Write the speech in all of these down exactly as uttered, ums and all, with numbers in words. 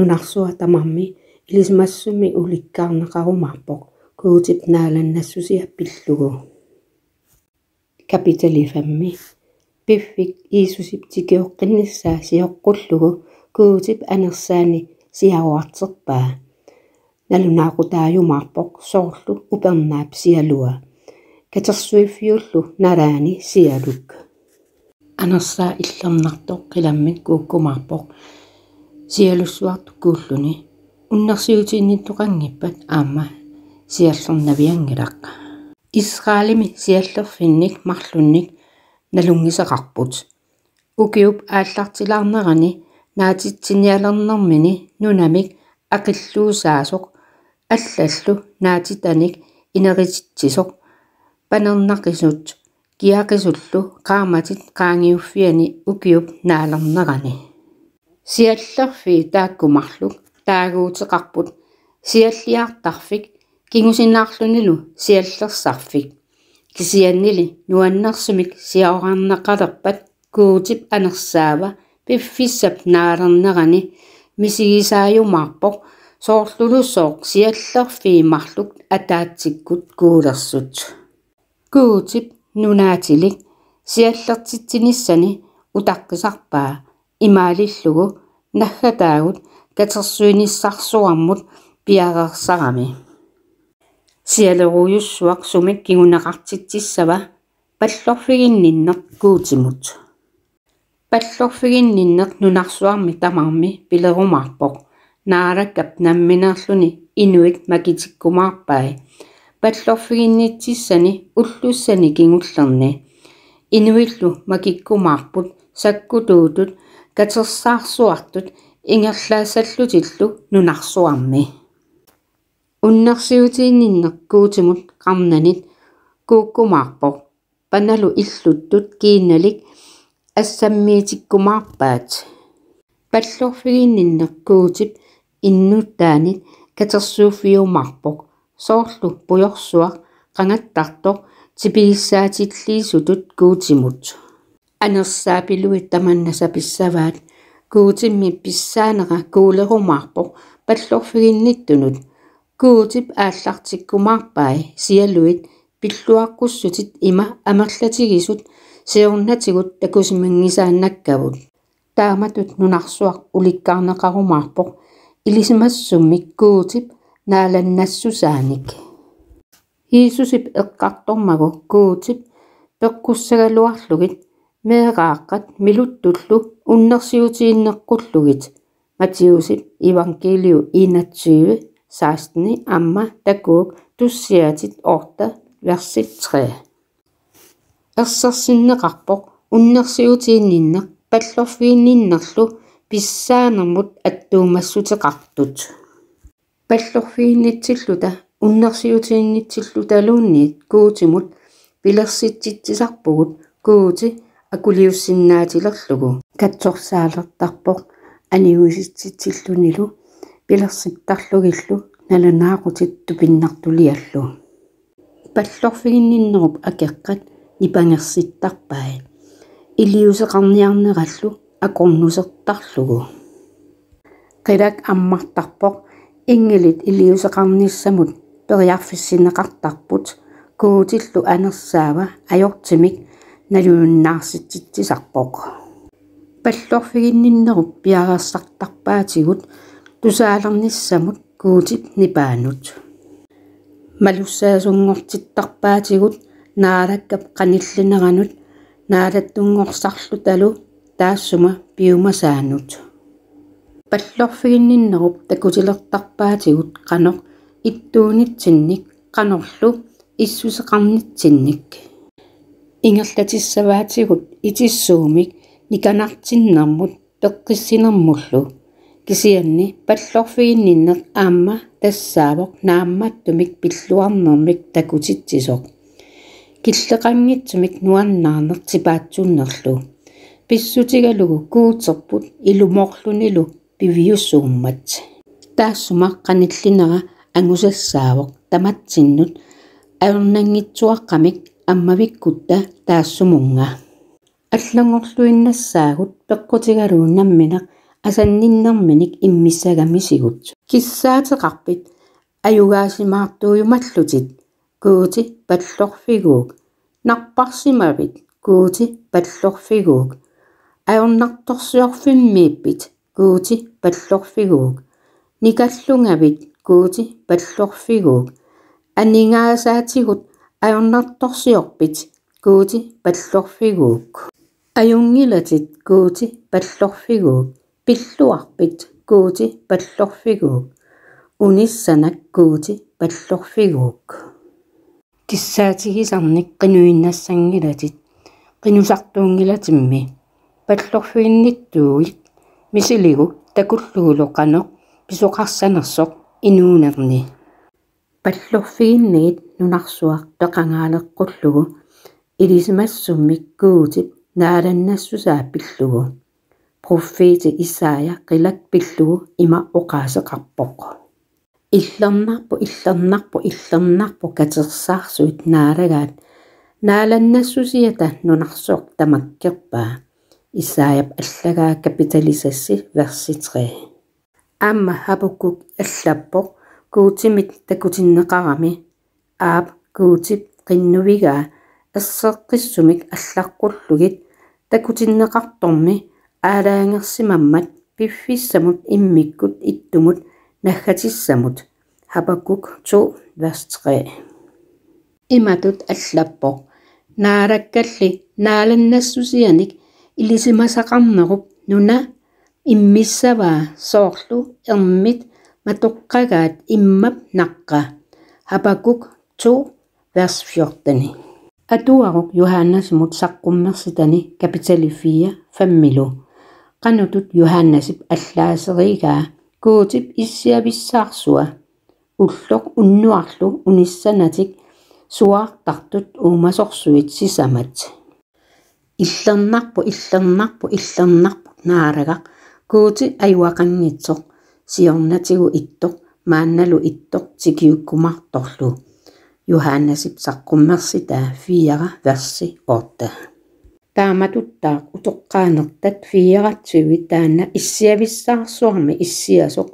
Nunarsuaq tamarmi ilisimasussummik ulikkaarneqarumaarpoq Guutip naalannassusia pillugu. Kapitali femmi. Piffik Jiisusip tikioqqinnissaa sioqqullugu Guutip anersaani siaruarterpaa. Nalunaaqutaajumaarpoq soorlu upernaap sialua. Katersuiffiullu nalaani sialuk. Anersaaq illernartoq qilammit kuukkumaarpoq. Sialussuartut kuulluni unnersiutiinnittoqanngippat aamma siallernavianngilaq. Israelimi siallerfinnik marlunnik nalunngiseqarput. Ukiup aallartilaarnerani naatitsinialernermini nunamik aqilluusaasoq allallu naatitanik inerititsisoq panernaqisut kiaqisullu qaammatit qaangiuffiani ukiup naalernerani. Siallerfii taakku marluk taaguuteqarput sialliartarfik kingusinaarlunilu siallersarfik. Kisiannili nuannersumik siaruarneqalerpat Guutip anersaava piffissap naalernerani misigisaajumaarpoq soorlulusooq siallerfii marluk ataatsikkut kuulersut. Guutip nunaatilik siallertitsinissani utaqqisarpaa imaalillugu naggataagut katersuinissarsuarmut piareersarami. Sialerujussuaq sumik kinguneqartitsissava? Pallorfiginninneq Guutimut. Pallorfiginninneq nunarsuarmi tamarmi pilerumaarpoq. Naalakkap nammineerluni inuit makitikkumaarpai pallorfiginnitsissani ullussani kingullerni. Inuillu makikkumaarput sakkutuutut katersaarsuartut ingerlaassallutillu nunarsuarmi. Unnersiutiinninneq Guutimut qarnanit kuukkumaarpoq. Panalu illuttut kiinnalik assammiitikkumaarpaat. Pallorfiginninneq Guutip innuttaanit katersuuffiumaarpoq. Soorlu pujorsuaq qangattartoq tipigissaatilliisutut Guutimut. Anersaapiluit tamanna sapissavaat. Guutimmi pissaanera kuulerumaarpoq pallorfiginnittunut. Guutip aallartikkumaarpai sialuit pilluaqqussutit ima amerlatigisut siornatigut takusimangisaannakkavut. Taamatut nunarsuaq ulikkaarneqarumaarpoq ilisimasussummik Guutip naalannassusaanik. Jiisusip eqqartormagu Guutip peqqussagaluarlugit meeraaqqat miluttullu unnersiutiinneqqullugit. Matthæusip evangeliu enogtyve seksten aamma takuuk Tussiaatit otte versi tre. Ersersinneqarpoq unnersiutiinninneq pallorfiginninnerlu pissaanermut attuumassuteqartut. Pallorfiginnitsilluta unnersiutiinnitsillutaluunniit Guutimut pilersitsitsisarpugut Guuti akuliussinnaatilerlugu. Katsorsaalertarpoq aniguisitsitsillunilu pilersittarlugillu nalunaaqutit tupinnartuliallu. Pallorfiginninnerup akeqqat nipangersittarpai iliuuseqarniarnerallu akornusertarlugu. Qilak ammartarpoq inngilit iliuuseqarnissamut periarfissinneqartarput Guutillu anersaava ajortumik naluinnaarsitsitsisarpoq. Pallorfiginninnerup piareersartarpaatigut tusaalernissamut Guutip nipaanut. Malussaasunngortittarpaatigut Naalakkap qanillineranut naalattunngorsarlutalu taassuma piumasaanut. Pallorfiginninnerup takutilertarpaatigut qanoq ittuunitsinnik qanorlu issuseqarnitsinnik. Ingerlatissavaatigut itissuumik nikanartinnermut peqqissinermullu. Kisianni pallorfiginninneq aamma tassaavoq naammattumik pilluarnermik takutitsisoq. Killeqanngitsumik nuannaarneq tipaatsunnerlu. Pissutigalugu Guuterput ilumoorlunilu piviusuummat. Taassuma qanillinera angusassaavoq tamatsinnut ajornanngitsuaqqamik ammavikkutta taassumunnga. Allanngorluinnassaagut peqqutigalugu nammineq asanninnerminik immissagamisigut. Kissaateqarpit ajugaasimaartuujumallutit, Guuti pallorfiguuk. Napparsimavit, Guuti pallorfiguuk. Ajornartorsiorfimmiippit, Guuti pallorfiguuk. Nikallungavit, Guuti pallorfiguuk. Aningaasaatigut ajornartorsiorpit, Guuti pallorfiguuk. Ajunngilatit, Guuti pallorfiguuk. Pilluarpit, Guuti pallorfiguuk. Unissanak, Guuti pallorfiguuk. Kissaatigisarnik qinuinnassangilatit, qinusartuunngilatimmi. Pallorfiginnittuuit misiliguk takullugulu qanoq pisoqarsanersoq inuunerni. Pallorfiginnigit nunarsuaq peqangaaleqqullugu, ilisimassummik Guutip naalannassusaa pillugu. Pruffiiti Esaja qilak pillugu ima oqaaseqarpoq: Illernarpoq, illernarpoq, illernarpoq, katersaarsuit naalagaat. Naalannassusiata nunarsuaq tamakkerpaa. Esajap allagaa kapitali seks, versi tre. Aamma Habakkuk allappoq Guutimit takutinneqarami: Aap, Guutip qinnuigaa, erseqqissumik allaqqullugit takutinneqartormi aalajangersimammat piffissamut immikkut ittumut naggatissamut. Habakkuk to, vers tre. Imatut allappoq: Naalakkalli naalannassusianik ilisimasaqarnerup nuna immissavaa soorlu ermit matoqqagaat immap naqqa. Habakkuk to, vers fjorten. Atuaruk Johannesimut saqqummersitani kapitali fire, femmilu. Qanutut Johannesip allaaserigaa Guutip issiavissaarsua, ulloq unnuarlu unissanatik suaartartut uumasorsuit sisamat. Illernarpoq, illernarpoq, illernarpoq naalagaq, Guuti ajuaqanngitsoq, siornatigut ittoq, maannalu ittoq, tikiukkumaartorlu. Johannesip saqqummersitaa fire, versi otte. Taamatuttaaq utoqqaanertat fireogtyve taanna issiavissaarsuarmi issiasoq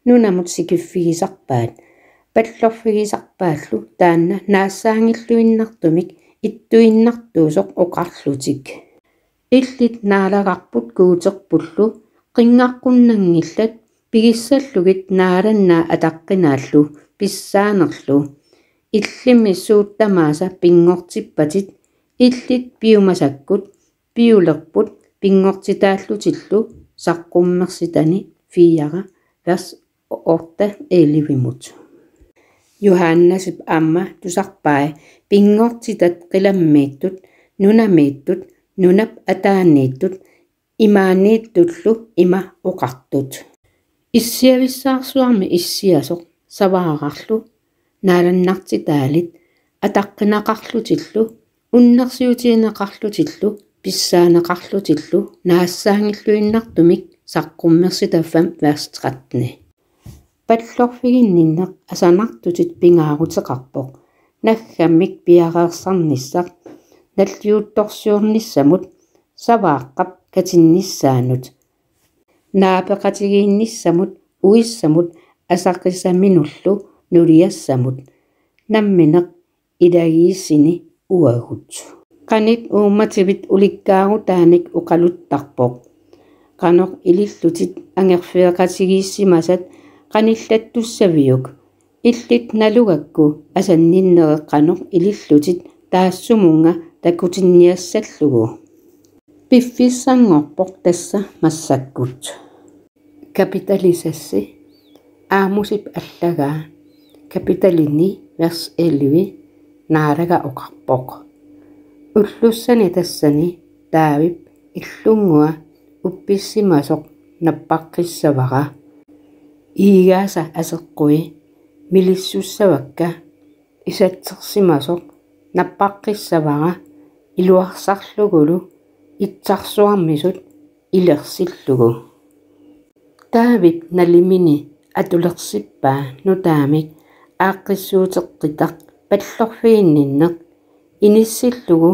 nunamut sikiffigisarpaat. Pallorfigisarpaallu taanna naassaanngilluinnartumik ittuinnartuusoq oqarlutik: Illit naalagarput Guuterpullu, qinngaqqunnanngillat pigissallugit naalannaa ataqqinaallu pissaanerlu. Illimmi suut tamaasa pinngortippatit, illit piumasakkut piulerput pinngortitaallutillu. Saqqummersitani fire, vers otte ellevemut. Johannesip aamma tusarpai pinngortitat qilammiittut, nunamiittut, nunap ataaniittut, imaaniittullu ima oqartut: Issiavissaarsuarmi issiasoq savaararlu naalannartitaalit ataqqinaqarlutillu, unnersiutigineqarlutillu, pissaaneqarlutillu naassaanngilluinnartumik. Saqqummersitani fem, vers tretten. Pallorfiginninneq asanartutit pingaaruteqarpoq, naggammik piareersarnissaq, nalliuttorsiornissamut, savaaqqap katinnissaanut, naapeqatigiinnissamut, uissamut, asaqisaminullu nuliassamut, nammineq ilagiissini uagut. Qanit uummativit ulikkaarutaanik oqaluttarpoq: Qanoq ilillutit angerfeqatigiissimasat qanillattussaviuk? Illit nalugakku asanninnerit qanoq ilillutit taassumunnga takutinniassallugu. Piffissanngorpoq tassa massakkut. Kapitali seks, Amosip allagaa, kapitali ni, vers elleve, naalaga oqarpoq: Ullussani tassani Daavip illunnguaq uppissimasoq nappaqqissavara. Iigaasa aseqqui milissussavakka isatsersimasoq nappaqqissavara, iluarsarlugulu itsarsuarmisut ilersillugu. Daavip nalimini atulersippaa nutaamik aaqqissuuteqqitaq pallorfiginninneq inissillugu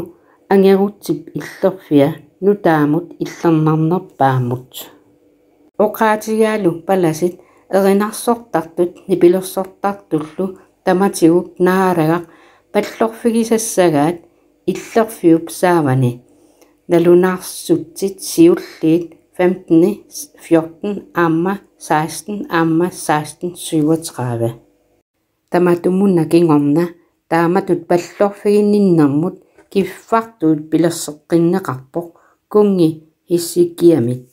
angerutsip illerfia nutaamut illernarnerpaamut. Oqaatigaalu palasit erinarsortartut nipilersortartullu tamatigut Naalagaq pallorfigisassagaat Illerfiup saavani. Nalunaarsutsit siulliit femten fjorten aamma seksten aamma seksten syvogtredive. Tamatumuuna kingorna taamatut pallorfiginninnermut kiffartuut pilerseqqinneqarpoq kunngi Hesekiamit.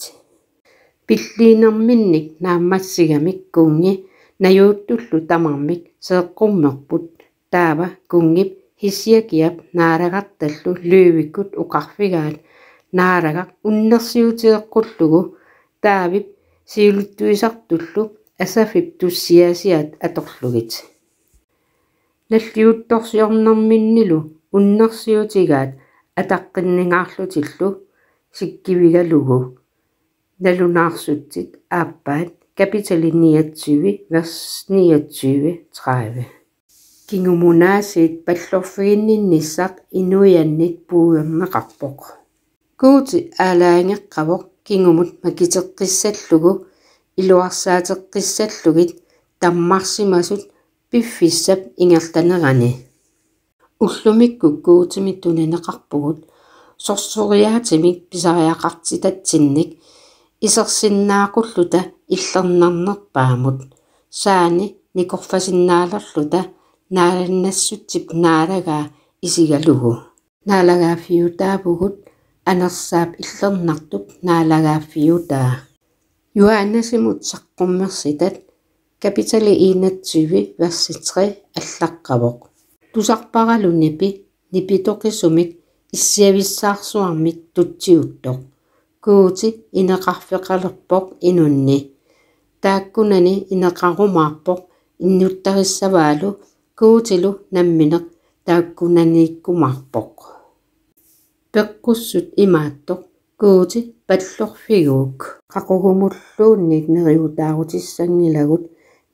Pilliinerminnik naammassigamik kunngi najuuttullu tamarmik seeqqummerput, taava kunngip Hesekiap naalagartallu løvikkut oqarfigaat Naalagaq unnersiuteeqqullugu Daavip siulittuisartullu Asafip tussiasiat atorlugit. Nalliuttorsiornerminnilu unnersiutigaat ataqqinningaarlutillu sikkivigalugu. Nalunaarsutsit aappaat kapitali niogtyve, vers niogtyve tredive. Kingumut aasiit pallorfiginninnissaq inuiannit puiorneqarpoq. Guuti aalajangeqqavoq kingumut makiteqqissallugu iluarsaateqqissallugit tammarsimasut piffissap ingerlanerani. Ullumikkut Guutimit tunineqarpugut sorsoriaatimik pisariaqartitatsinnik isersinnaaqulluta illernarnerpaamut, saani nikorfasinnaalerluta naalannassutsip naalagaa isigalugu. Naalagaaffiutaavugut, Anersaap Illernartup naalagaaffiutaa. Johannesimut saqqummersitat kapitali enogtyve, versi tre allaqqavoq: Tusarparalu nipi nipitoqisumik issiavissaarsuarmik tutsiuttoq. Guuti ineqarfeqalerpoq inunni. Taakkunani ineqarumaarpoq inuttarissavaalu, Guutilu nammineq taakkunaniikkumaarpoq. Peqqussut imaattoq: Guuti pallorfiguuk. Qaqugumulluunniit neriutaarutissanngilagut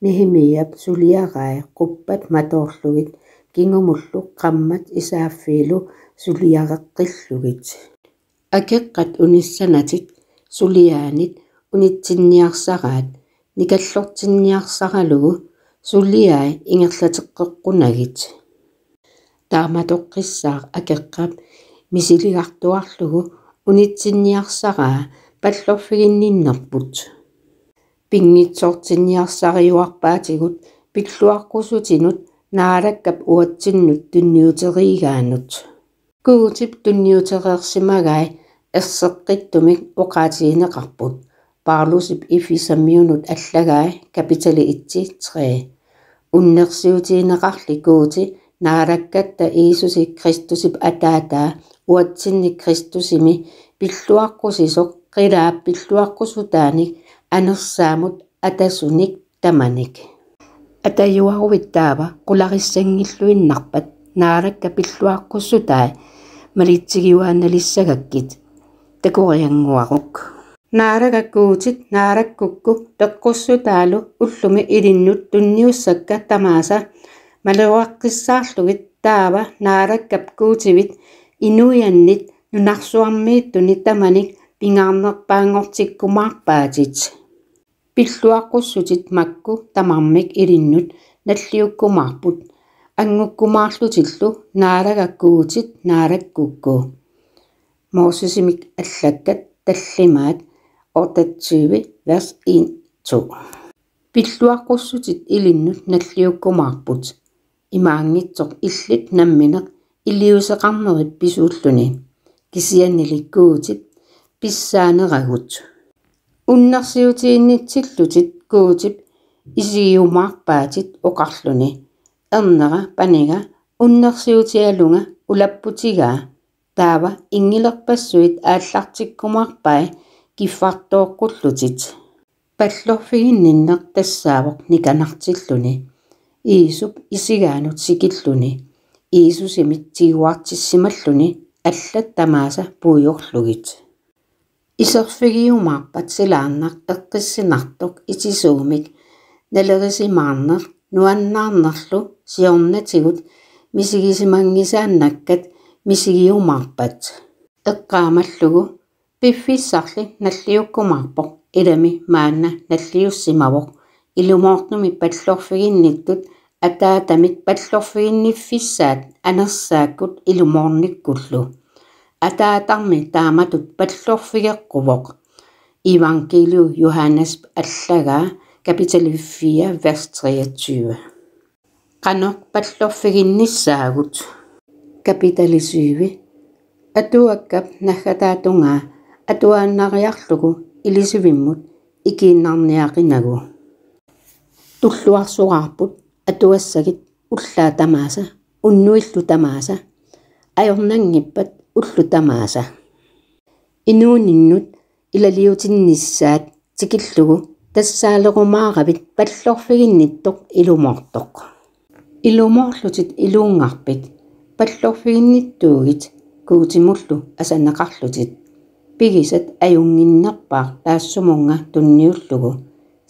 Nehemiap suliarai quppat matoorlugit kingumullu qaammat isaaffiilu suliareqqillugit. Akeqqat unissanatik suliaanit unitsinniarsaraat nikallortinniarsaralugu suliai ingerlateqqeqqunagit. Taamatoqqissaaq akeqqap misiligartuarlugu unitsinniarsaraa pallorfiginninnerput. Pinngitsoortinniarsariuarpaatigut pilluaqqussutinut Naalakkap uatsinnut tunniuteriigaanut. Guutip tunniutereersimagai erseqqittumik oqaatigineqarput. Paulusip Efesamiunut allagai kapitali et tre. Unnersiutigineqarli Guuti Naalakkatta Jiisusi Kristusip Ataataa uatsinni Kristusimi pilluaqqusisoq qilaap pilluaqqussutaanik Anersaamut Atasunik tamanik. Atajuaruit taava qularissanngilluinnarpat Naalakka pilluaqqussutai malitsigiuaannalissagakkit. Takoriannguaruk. Naalagaq Guutit naalakkukku peqqussutaalu ullumi ilinnut tunniussakka tamaasa maleruaqqissaarlugit taava Naalakkap Guutivit inuiannit nunarsuarmiittuni tamanik pingaarnerpaanngortikkumaarpaatit. Pilluaqqussutit makku tamarmik ilinnut nalliukkumaarput, angukkumaarlutillu Naalagaq Guutit naalakkukku. Mosesimit allakkat tallimaat otteogtyve, vers en, to. Pilluaqqussutit ilinnut nalliukkumaarput. Imaanngitsoq illit nammineq iliuuseqarnerit pisuulluni, kisiannili Guutip pissaaneragut. Unnersiutiginnitsillutit Guutip isigiumaarpaatit oqarluni: Ernera paniga unnersiutigalunga ulapputigaa, taava inngilerpassuit aallartikkumaarpai kiffartooqqullutit. Pallorfiginninneq tassaavoq nikanartilluni, Jiisup isigaanut sikilluni, Jiisusimit tiguartissimalluni allat tamaasa puigorlugit. Iserfigiumaarpat silaannaq eqqissinartoq itisuumik nalerisimaarneq nuannaarnerlu siornatigut misigisimanngisaannakkat misigiumaarpat. Eqqaamallugu piffissarli nalliukkumaarpoq Ilami maanna nalliussimavoq ilumoortumik pallorfiginnittut ataatamit pallorfiginniffissaat anersaakkut ilumoornikkullu. Ataatarmi taamatut pallorfigeqquvoq. Evangeliu Johannes allagaa, kapitali fire, vers treogtyve. Qanoq pallorfiginnissaagut? Kapitali syv. Atuakkap naggataatungaa atuaannariarlugu ilisivimmut ikiinnarniaqinagu. Tulluarsoraarput atuassagit ullaat tamaasa, unnuillu tamaasa, ajornanngippat ullut tamaasa. Inuuninnut ilaliutinnissaat tikillugu tassaalerumaaravit pallorfiginnittoq ilumoortoq. Ilumoorlutit iluunngarpit, pallorfiginnittuugit Guutimullu asaneqarlutit. Pigisat ajunnginnerpaaq taassumunnga tunniullugu,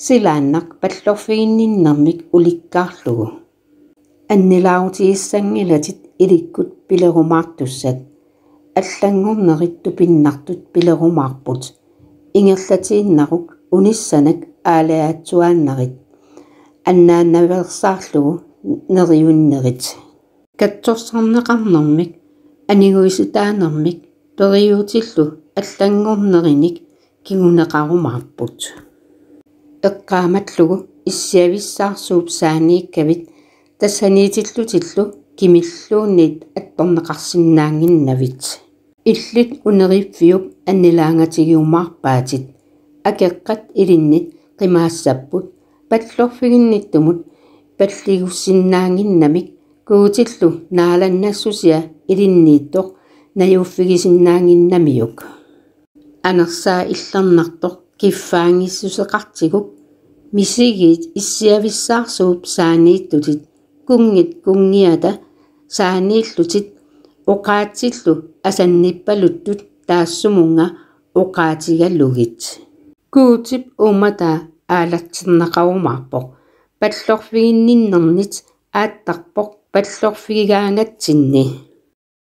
silaannaq pallorfiginninnermik ulikkaarlugu. Annilaarutissanngilatit ilikkut pilerumaartussat. Allanngornerit tupinnartut pilerumaarput. Ingerlatiinnaruk unissanak aalajaatsuaannarit. Annaannaveersaarlugu neriunnerit. Katsorsarneqarnermik aniguisitaanermik periuutillu allanngornerinik kinguneqarumaarput. Eqqaamallugu issiavissaarsuup saaniikkavit tassaniitillutillu kimilluunniit attorneqarsinnaannginnavit. Illit uneriffiup annilaangatigiumaarpaatit. Akeqqat ilinnit qimaassapput pallorfiginnittumut palligussinnaannginnamik Guutillu naalannassusia ilinniittoq najuuffigisinnaannginnamiuk. Anersaa illernartoq kiffaanngissuseqartigu. Misigiit issiavissaarsuup saaniittutit, kunngit kunngiata saaniillutit oqaatsillu asannippaluttut taassumunnga oqaatigalugit. Guutip uummataa aalatserneqarumaarpoq pallorfiginninnernit aattarpoq pallorfigigaangatsinni.